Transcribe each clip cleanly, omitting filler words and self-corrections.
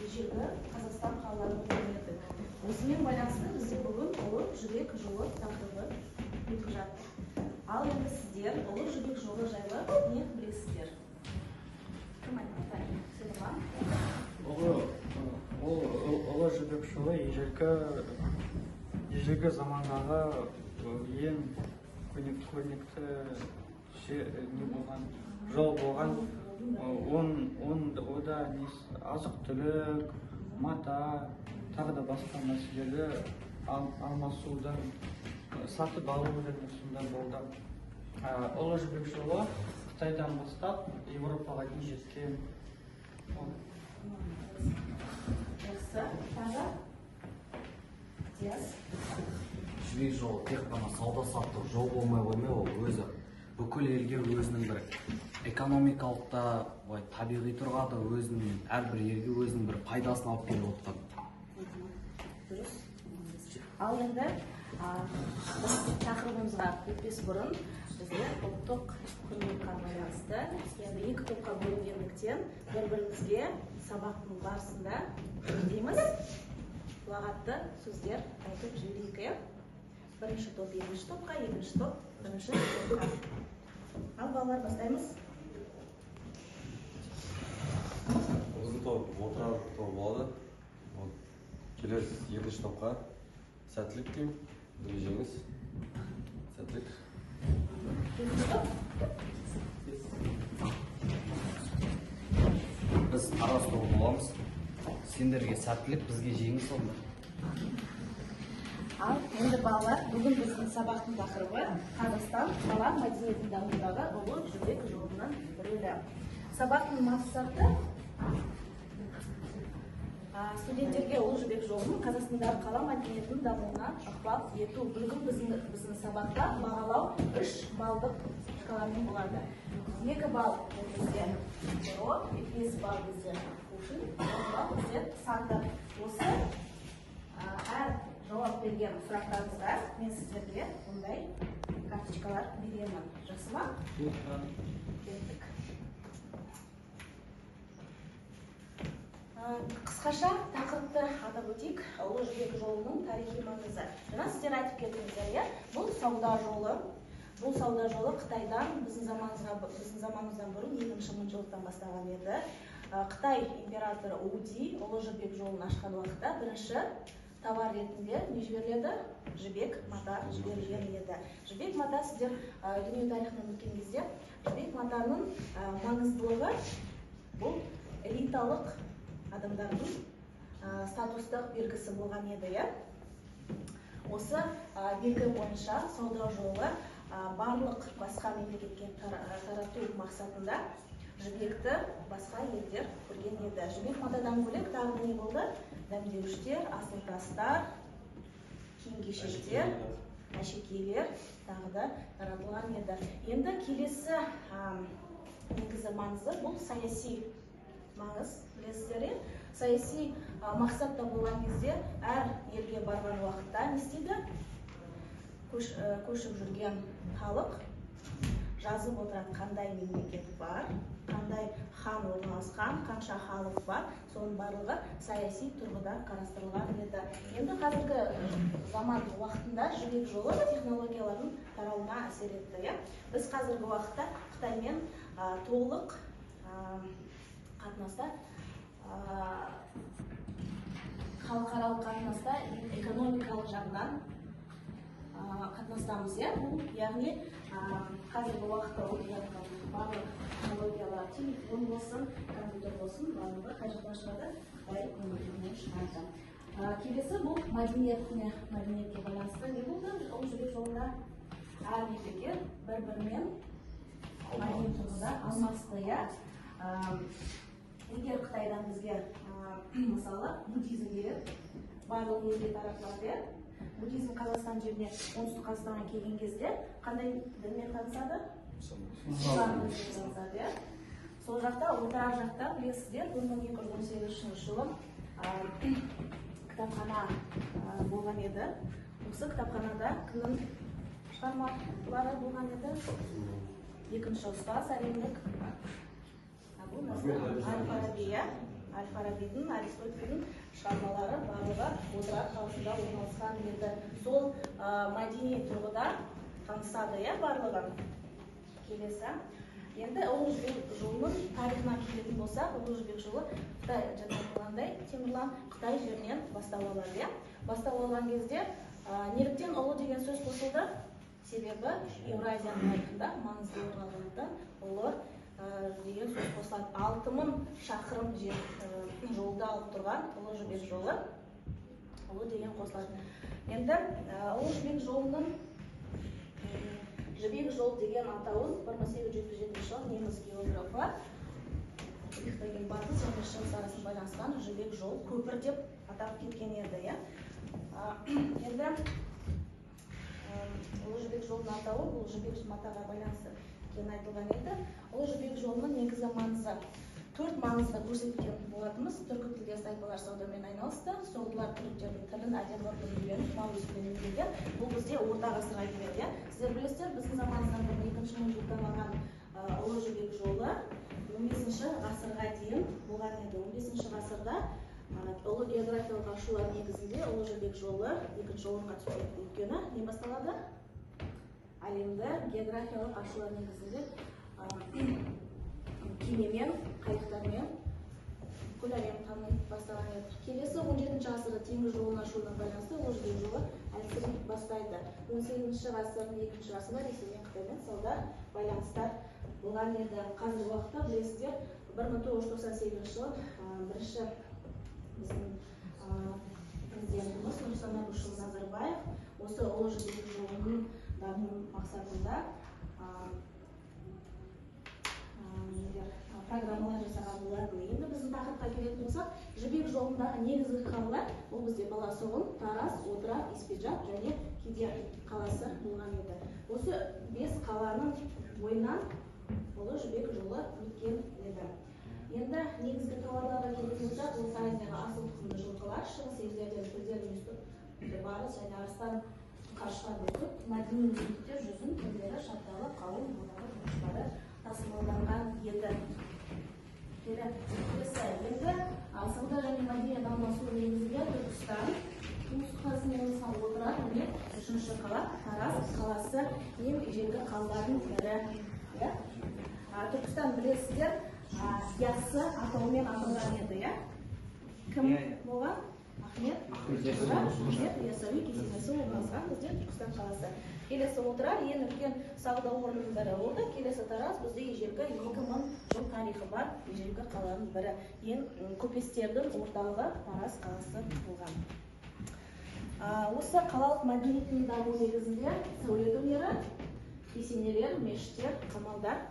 ежелгі Қазақстан қалаларын öğrендік. Осымен байланысты бізде бүгін Ұлы Жібек жолы тақырыбы өтіп жатыр. Ал енді сіздер Ұлы Жібек жолы жайлы не білесіздер? Кім айтады? Седұған. Ұлы Жібек жолы ежелгі замандағы ең көрнекті не болған, жол болған. Ода азық-түлік, мата, тағы да басқа нәрселерді алмасудан, сатып алу және сондай болды. Ұлы Жібек жолы Қытайдан бастап Еуропаға дейін жеткен. Жақсы, тағы? Диас? Жібек жолы тек қана сауда-саттық жол болмай қоймай, ол өзі бүкіл елге өзінің бір экономикалық та, былай табиғи тұрғыда да өзінің әрбір елге өзінің бір пайдасын алып келіп отқан. Дұрыс. Ал енді біз тақырыбымызға өтпес бұрын бізде ұлттық құндылыққа байланысты енді екі топқа бөлінгендіктен бір-бірімізге сабақтың барысында дейміз ұлағатты сөздер айтып жіберейік, иә? Бірінші топ екінші топқа, екінші топ бірінші топқа. Ал балалар, бастаймыз. Біздің топ Отырар тобы болады. Келесі екінші топқа сәттілік тілеймін. Бізге жеңіс. Сәттілік. Екінші топ. Біз Тараз тобы боламыз. Сендерге сәттілік, бізге жеңіс онда. Ал енді балалар, бүгін біздің сабақтың тақырыбы Қазақстан қала мәдениетін дамытудағы Ұлы Жібек жолының рөлі. Сабақтың мақсаты студенттерге Ұлы Жібек жолының Қазақстандағы қала мәдениетінің дамуына ықпал ету. Бүгін біздің сабақта бағалау 3 балдық шкаламен болады. 2 балл бізде перо, 5 балл бізде кушин, 10 балл бізде сандар. Осы әр жауап берген сұрақтарыңызға мен сіздерге бұндай карточкалар беремін. Жақсы ма? Кеттік. Қысқаша тақырыпты атап өтейік. Ұлы Жібек жолының тарихи маңызы. Жаңа сіздер айтып кеттіңіздер, иә? Бұл сауда жолы. Бұл сауда жолы Қытайдан біздің заманымыздан бұрын екінші мыңжылдықтан басталған еді. Қытай императоры Уди Ұлы Жібек жолын ашқан уақытта бірінші товар ретінде не жіберіледі? Жібек мата жіберілген еді. Жібек мата сіздер дүние тарихынан өткен кезде жібек матаның маңыздылығы бұл элиталық адамдардың статустық белгісі болған еді, иә? Осы белгі бойынша сауда жолы барлық басқа мемлекетке тарату мақсатында жібекті басқа елдер көрген еді. Жібек матадан бөлек тағы не болды? Дәмдеуіштер, асыл тастар, киім-кешектер, әшекейлер тағы да таратылған еді. Енді келесі негізі маңызы бұл саяси маңыз, білесіздер, иә? Саяси мақсатта болған кезде әр елге барған уақытта не істейді? Көшіп жүрген халық жазып отырады, қандай мемлекет бар, қандай хан орналасқан, қанша халық бар, соның барлығы саяси тұрғыда қарастырылған еді. Енді қазіргі заман уақытында жібек жолы технологиялардың тарауына әсер етті, иә? Біз қазіргі уақытта Қытаймен толық қатынаста, халықаралық қатынаста экономикалық жағынан қатынастамыз, иә? Бұл, яғни, қазіргі уақытта өтіп жатқан барлық технологиялар, телефон болсын, компьютер болсын, барлығы қай жақтан шығады? Қытай мемлекетінен шығады. Келесі бұл мәдениетке байланысты не болды? Ұлы Жібек жолында әр мемлекет бір-бірімен мәдениет тұрғыда алмасты, иә? Егер Қытайдан бізге, мысалы, буддизм келеді, барлық елге таратылады, иә? Буддизм Қазақстан жеріне, оңтүстік Қазақстанға келген кезде қандай дінмен танысады? Ислам дінімен танысады, иә? Сол жақта, Отырар жақта, білесіздер, 1218 жылы кітапхана болған еді. Осы кітапханада кімнің шығармалары болған еді? Екінші ұстаз әлемдік Әбу Насыр әл-Фараби, иә? Әл-Фарабидің, Аристотельдің шығармалары барлығы Отырар қаласында орналасқан еді. Сол мәдени тұрғыда танысады, иә, барлығы. Келесі. Енді Ұлы Жібек жолының тарихына келетін болсақ, Ұлы Жібек жолы Қытай, жаңа айтылғандай, Темірлан, Қытай жерінен бастау алады, иә. Бастау алған кезде неліктен ұлы деген сөз қосылды? Себебі Еуразияның тарихында маңызды орын алғандықтан ұлы деген сөз қосылады. 6000 шақырым жер жолды алып тұрған Ұлы Жібек жолы ұлы деген қосылады. Енді Ұлы Жібек жолының Жібек жол деген атауын 1877 жылы неміс географы Рихтеген батыс және шығыс арасын байланысқан Жібек жол көпір деп атап кеткен еді, иә. Енді Ұлы Жібек жолының атауы бұл жібек матаға байланысты екені айтылған еді. Ұлы Жібек жолының негізгі маңызы төрт маңызды көрсеткен болатынбыз. Түркі тілдес тайпалар саудамен айналысты, соғдылар түріктердің тілін, әдет ғұрпын үйреніп, мал өсірумен меңгерген. Бұл бізде орта ғасырға келеді, иә. Сіздер білесіздер, біздің заманымыздан бұрын екінші мыңжылдықтан алған Ұлы Жібек жолы 15 ғасырға дейін болған еді. 15 ғасырда ұлы географиялық ашулар негізінде Ұлы Жібек жолы екінші орынға түсіп кетті. Өйткені не басталады? Әлемді географиялық ашулар негізінде кемемен, қайықтармен бүкіл әлем тани бастаған еді. Келесі 17 ғасырда теңіз жолын ашуына байланысты Ұлы Жібек жолы әлсірей бастайды. 18 ғасырдың екінші ғасырында Ресеймен, Қытаймен сауда байланыстар болған еді. Қазіргі уақытта білесіздер, 1998 жылы бірінші біздің президентіміз Нұрсұлтан Әбішұлы Назарбаев осы Ұлы Жібек жолының даму мақсатында программалар жасаған болатын. Енді біздің тақырыпқа келетін болсақ, Жібек жолындағы негізгі қалалар ол бізде Баласағұн, Тараз, Отырар, Испиджаб және Кеден қаласы болған еді. Осы 5 қаланың бойынан Ұлы Жібек жолы өткен еді. Енді негізгі тауарларға келетін болсақ, Орта Азияға асыл тұқымды жылқылар, шығыс елдерден гүлдер, барыс және арыстан, қаршыға, бүркіт, мәдени өсімдіктер, жүзім түрлері, шапталы, қауын, бұтағы бұрыштары тасымалданған еді. Келесі, енді сауда және мәдениет алмасу негізінде Түркістан, Оңтүстік Қазақстан облысынан Отырар және үшінші қала Тараз қаласы ең ежелгі қалалардың бірі. Түркістан білесіздер, Яссы атауымен аталған еді, иә? Кім болған? Ахмет Яссауи кесенесі орналасқан бізде Түркістан қаласы. Келесі Отырар ең үлкен сауда орнының бірі болды. Келесі Тараз бізде ежелгі 2000 жыл тарихы бар ежелгі қаланың бірі. Ең көпестердің орталығы Тараз қаласы болған. Осы қалалық мәдениеттің дамуы негізінде сәулет өнері, кесенелер, мешіттер, қамалдар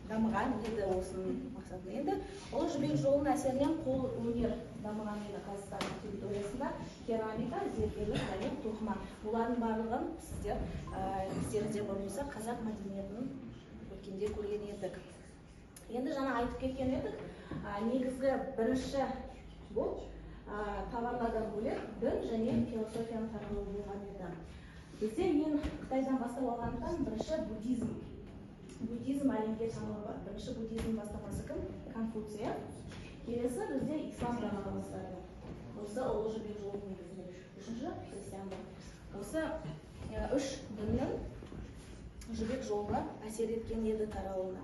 дамыған еді осының мақсатында. Енді Ұлы Жібек жолының әсерінен қол өнер дамыған еді Қазақстан территориясында. Керамика, зергерлік және тоқыма. Бұлардың барлығын сіздер естеріңізде бар болса, қазақ мәдениетін өткенде көрген едік. Енді жаңа айтып кеткен едік, негізгі бірінші бұл товарлардан бөлек дін және философияның таралуы болған еді. Бізде ең Қытайдан бастау алғандықтан бірінші буддизм. Буддизм әлемге танылған. Бірінші буддизм бастамасы кім? Конфуция. Келесі бізде ислам дана бастады. Осы Ұлы Жібек жолының негізінде. Үшінші христиандық. Осы үш діннің Жібек жолына әсер еткен еді таралуына.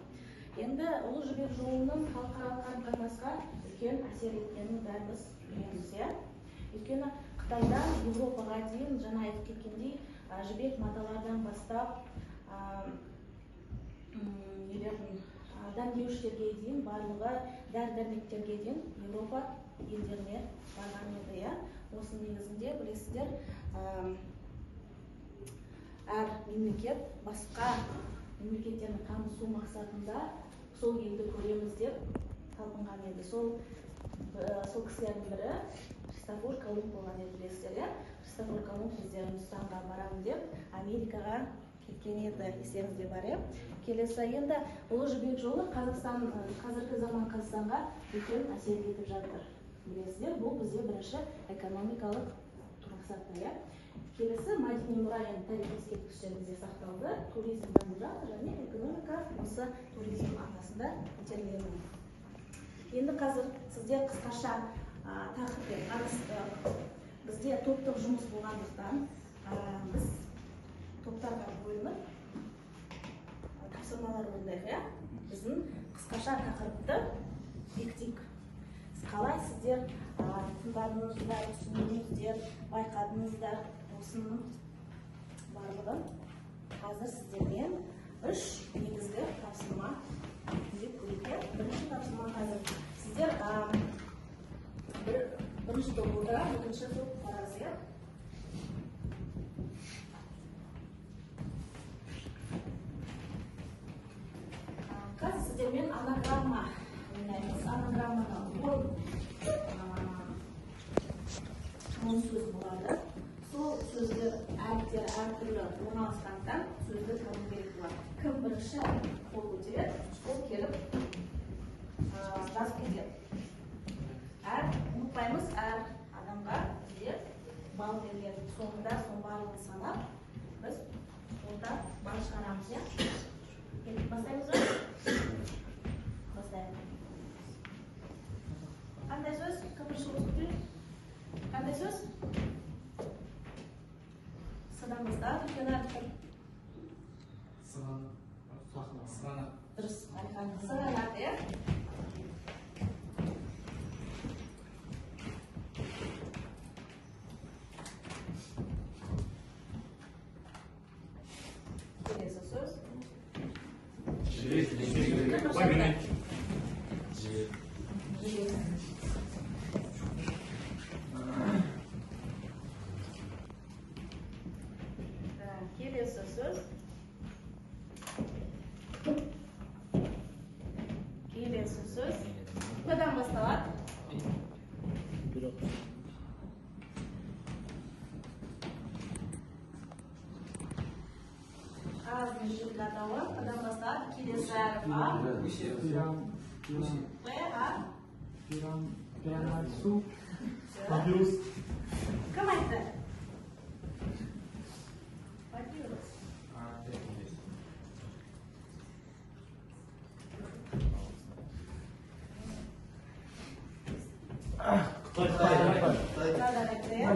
Енді Ұлы Жібек жолының халықаралық қарым-қатынасқа үлкен әсер еткенін бәріміз білеміз, иә? Өйткені Қытайдан Еуропаға дейін жаңа айтып кеткендей жібек маталардан бастап нелердің дәмдеуіштерге дейін барлығы дәрі-дәрмектерге дейін Еуропа елдеріне барған еді, иә? Осының негізінде білесіздер, әр мемлекет басқа мемлекеттермен танысу мақсатында сол елді көреміз деп талпынған еді. Сол кісілердің бірі Христофор Колумб болған еді, білесіздер, иә? Христофор Колумб бізде Үндістанға барамын деп Америкаға кеткен еді, естеріңізде бар, иә? Келесі енді Ұлы Жібек жолы Қазақстан, қазіргі заман Қазақстанға үлкен әсер етіп жатыр. Білесіздер, бұл бізде бірінші экономикалық мақсатта, иә? Келесі мәдени мұра енді тарихи ескерткіштер бізде сақталды, туризм дамып жатыр және экономика осы туризм арқасында көтеріледі. Енді қазір сіздер қысқаша тақырыппен таныстық. Бізде топтық жұмыс болғандықтан біз топтарға бөлініп тапсырмалар орындайық, иә? Біздің қысқаша тақырыпты бекітейік. Қалай сіздер тыңдадыңыздар, түсіндіңіздер, байқадыңыздар, осының барлығын қазір сіздермен 3 негізгі тапсырма деп көрейік. Бірінші тапсырма қазір сіздер бірінші топ отырады, екінші топ барасыз, иә? Қазір сіздермен анаграмма ойнаймыз. Анаграмманы 10 сөз болады. Сол сөздер әріптері әртүрлі орналасқандықтан сөзді табу керек болады. Кім бірінші қол көтереді, ол келіп жазып кетеді. Ұмытпаймыз, әр адамға бізде балл беріледі. Соңында соның барлығын санап, біз орта балл шығарамыз, иә? Енді бастаймыз ба? Бастайық. Қандай сөз? Кім бірінші қол көтереді? Қандай сөз? Сыдан басталады, үлкен әріп. Сығанақ. Дұрыс, Әлихан. Сығанақ, иә? Келесі сөз. Жібек. Жібек. Келесі сөз. Келесі сөз. П-дан басталады. Қағаздың жібек атауы П-дан басталады. Келесі әріп А. П, А. Пирамису. Папирус. Кім айтты? Папирус. Қытай. Қытайдан айтты, иә?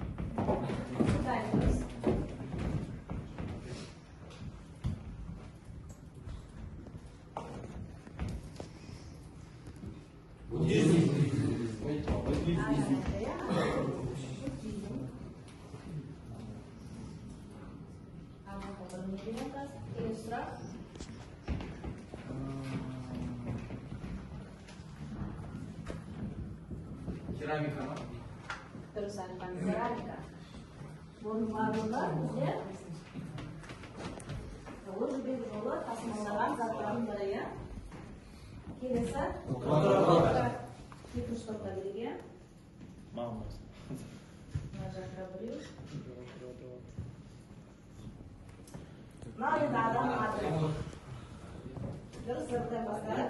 Қытай дұрыс. Келесі сұрақ. Керамика ма? Дұрыс, Әлихан, керамика. Бұның барлығы бізде Ұлы Жібек жолы тасымалдаған заттардың бірі, иә? Келесі. Екінші топта бірге. Мына жақта біреу. Мынау енді адам аты. Дұрыс, заттан бастайық.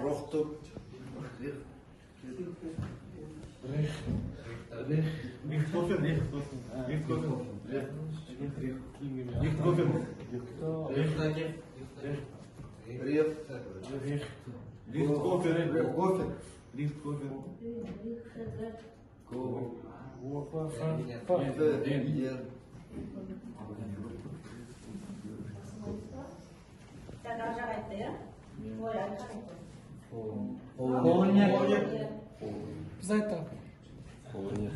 Рихтофен. Так, ар жақ айтты, иә? Ой, Әлихан айтты. Қолөнер. Біз айттық. Қолөнер.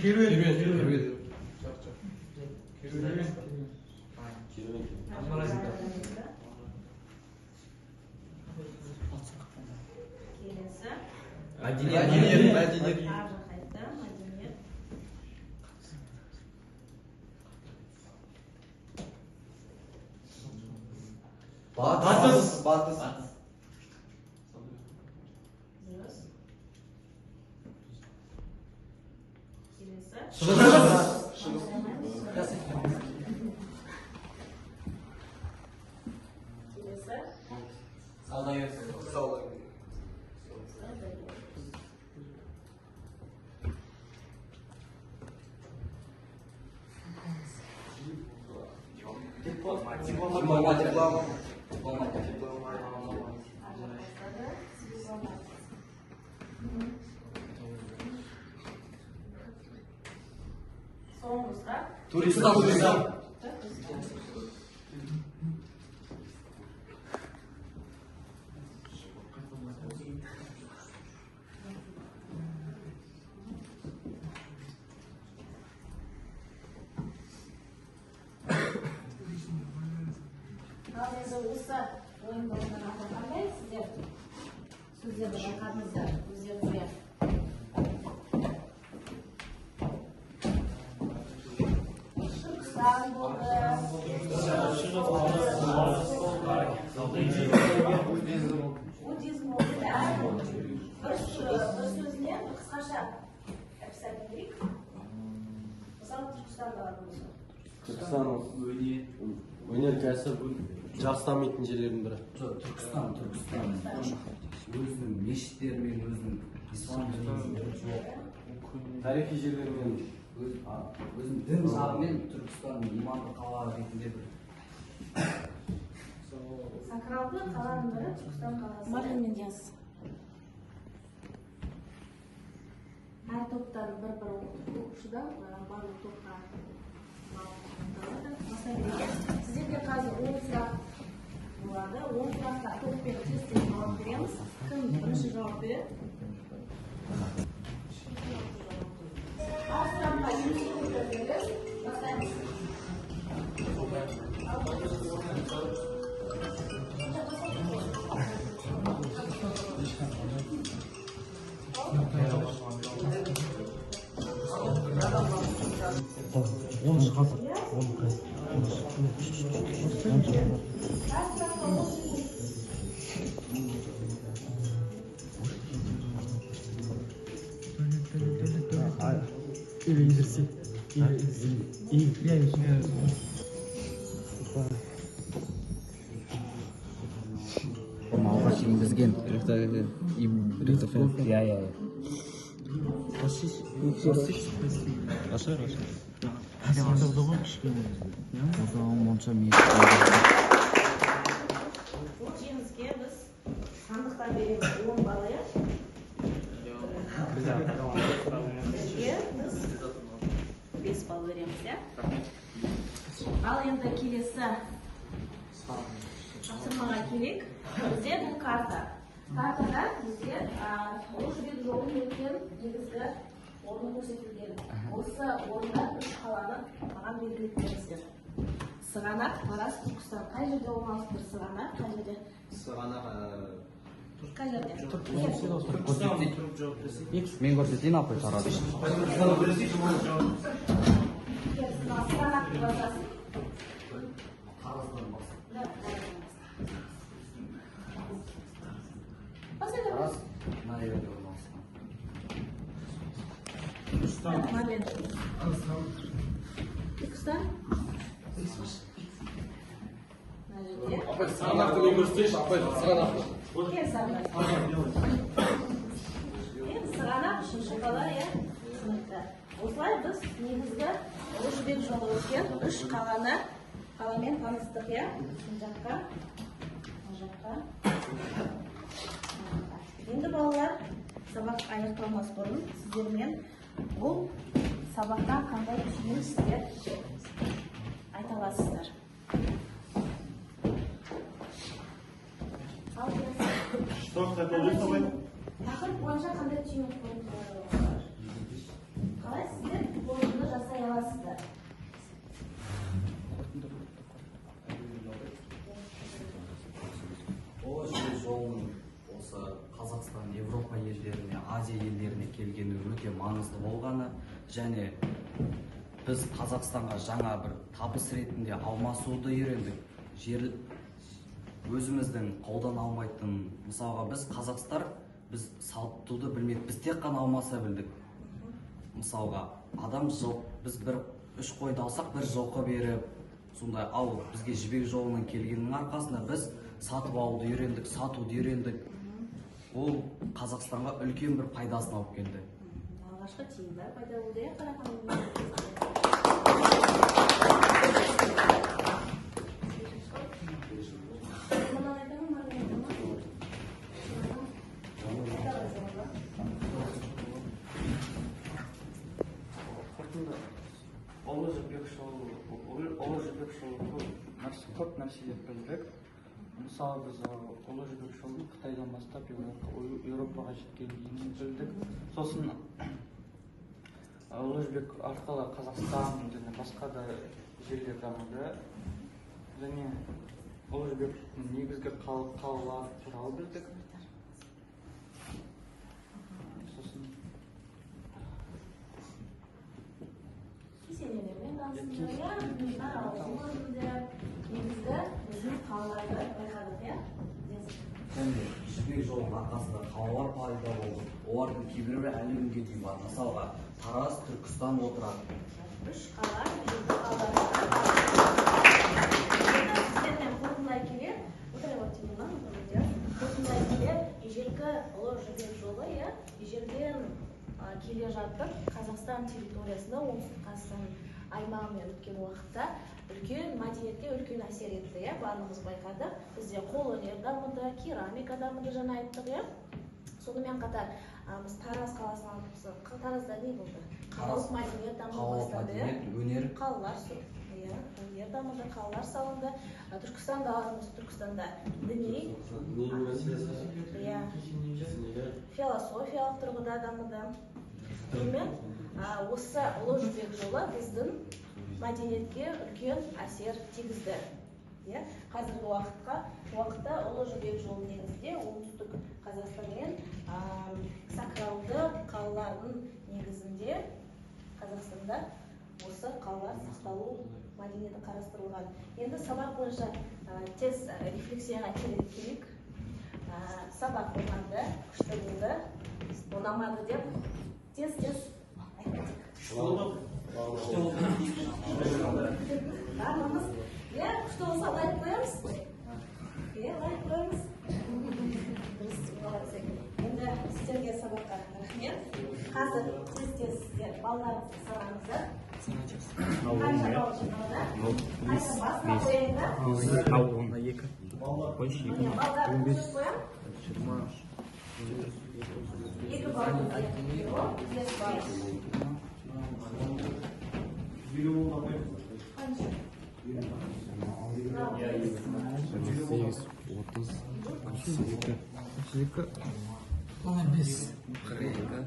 Керуен. Келесі. Мәдениет. Ар жақ айтты, мәдениет. Батыс. Батыс. Дұрыс. Келесі. Шығыс. Келесі. Саудагер. Саудагер. Дипломатия. Дипломатия. Ар жаққа бастады. Дипломатия. Соңғы сұрақ. Туризм. Туризм. Түркістан. Ал енді осы ойынды ойнаған қандай сіздер сөздерді байқадыңыздар өздеріңізге? Түркістан болды, буддизм болды. Әрбір бір сөзінен бір қысқаша описание берейік. Мысалы, Түркістанды алатын болсақ. Түркістан өнеркәсіп жақсы дамитын жерлердің бірі. Жоқ, Түркістан өзінің мешіттерімен, өзінің ислам дінінің жоқ. Тарихи жерлермен. Өзінің дін жағымен Түркістан иманды қала ретінде бір Сакралды қаланың бірі Түркістан қаласы. Марлин мен Диас. Әр топтан бір-бір оқушыдан барлық топқа балл жинақталады. Бастай берейік. Сіздерге қазір 10 сұрақ болады. 10 сұраққа топпен тез-тез жауап береміз. Кім бірінші жауап береді? Әр сұраққа 50 секунд береміз. Бастаймыз. Әр сұраққа 10 секунд. Или изерси. Или я Алғаш енгізген. Иә, иә, иә. Монша мешіт. Бұл жеңіске біз сандықтан береміз 10 балл, иә? Бізге біз 5 балл береміз, иә? Ал енді келесі тапсырмаға келейік. Бізде бұл карта. Картада бізде Ұлы Жібек жолының өткен негізгі орны көрсетілген. Осы орында үш қаланы маған белгілеп беріңіздер. Сығанақ, Тараз, Түркістан. Қай жерде орналасып тұр Сығанақ? Қай жерде? Сығанақ. Қай жерде? Мен көрсетейін, апай, Таразды. Сығанақ деп жазасың. Тараздан бастап. Да, Тараздан бастап. Баса бер. Тараз мына жерде орналасқан. Марлен. Түркістан? Мына жерде. Апай, сығанақты мен көрсетейінші, апай, сығанақты. Кел, Сағынай. Енді Сығанақ үшінші қала, иә? Түсінікті. Осылай біз негізгі Ұлы Жібек жолы өткен үш қаланы қаламен таныстық, иә? Мына жаққа, мына жаққа. Енді балалар, сабақ аяқталмас бұрын сіздермен бұл сабақтан қандай түйін сіздер айта аласыздар? Ал тақырып бойынша қандай түйін қорытындылар? Қалай сіздер қорытынды жасай аласыздар? Ұлы Жібек жолының осы Қазақстан, Европа елдеріне, Азия елдеріне келгені өте маңызды болғаны және біз Қазақстанға жаңа бір табыс ретінде алмасуды үйрендік. Жер өзіміздің қолдан алмайтын, мысалға біз қазақтар біз сатуды білмедік, біз тек қана алмаса білдік. Мысалға адам жыл біз бір үш қойды алсақ, бір жылқы беріп, сондай, ал бізге Жібек жолының келгенінің арқасында біз сатып алуды үйрендік, сатуды үйрендік. Ол Қазақстанға үлкен бір пайдасын алып келді. Алғашқы тиындар пайда болды, иә, Қарахан? Көп нәрселер білдік. Мысалы, біз Ұлы Жібек жолын Қытайдан бастап Еуропаға жеткенін білдік. Сосын Ұлы Жібек арқылы Қазақстан және басқа да жерлер дамыды. Және Ұлы Жібектің негізгі қалалары туралы білдік. Сосын кесенелермен таныстық, иә, негізгі біздің қалаларды байқадық, иә. Және Жібек жолының арқасында қалалар пайда болды. Олардың кейбіреуі әлі күнге дейін бар. Мысалға, Тараз, Түркістан отырады. Үш қала, негізгі қалалар. Сіздермен қорытындылай келе, қорытындылай келе, ежелгі Ұлы Жібек жолы, иә, ежелден келе жатып, Қазақстан территориясында, Оңтүстік Қазақстан аймағымен өткен уақытта үлкен мәдениетке үлкен әсер етті, иә, барлығымыз байқадық. Бізде қолөнер дамыды, керамика дамыды, жаңа айттық, иә. Сонымен қатар біз Тараз қаласын алып, Таразда не болды? Қалалық мәдениет дамып бастады, иә. Өнер. Қалалар, иә, өнер дамыды, қалалар салынды. Түркістанда алғанымыз, Түркістанда діни, иә, философиялық тұрғыда дамыды. Сонымен осы Ұлы Жібек жолы біздің мәдениетке үлкен әсер тигізді. Қазіргі уақытта Ұлы Жібек жолы негізінде Оңтүстік Қазақстан мен сакралды қалалардың негізінде Қазақстанда осы қалалар сақталу мәдениеті қарастырылған. Енді сабақ бойынша тез рефлексияға келейік. Сабақ ұнады, күшті болды, ұнамады деп тез-тез айтып кетейік. Барлығымыз, иә, күшті болса лайк қоямыз. Иә, лайк қоямыз. Дұрыс, молодцы. Енді сіздерге сабаққа рахмет. Қазір тез-тез сіздер балаларыңызды санаңыздар. Қанша бал жиналды? Қанша басына қояйын да? 2. Міне, балдарды қосып қоямын. 2 балл, 5 балл. Қанша? 8, 30, 32. 32, 15. 42.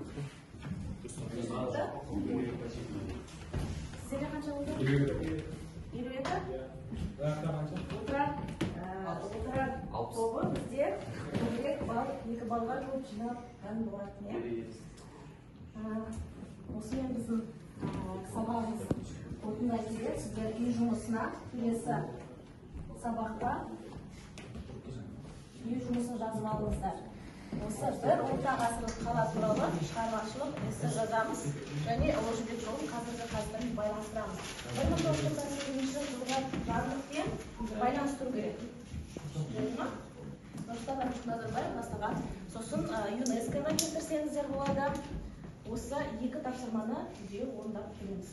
Сіздерде қанша болды? 52? Отырар тобы бізде көбірек балл, 2 баллға көп жинаған болатын, иә. Осымен біздің сабағымыз қорытындылай келе, сіздер үй жұмысына келесі сабақта үй жұмысын жазып алыңыздар. Осы бір орта ғасырлық қала туралы шығармашылық эссе жазамыз және Ұлы Жібек жолын қазіргі Қазақстанмен байланыстырамыз. 1998 жылғы жарлықпен байланыстыру керек. Жарайды ма? Нұрсұлтан Әбішұлы Назарбаев бастаған. Сосын ЮНЕСКО-ны келтірсеңіздер болады. Осы 2 тапсырманы үйде орындап келеміз.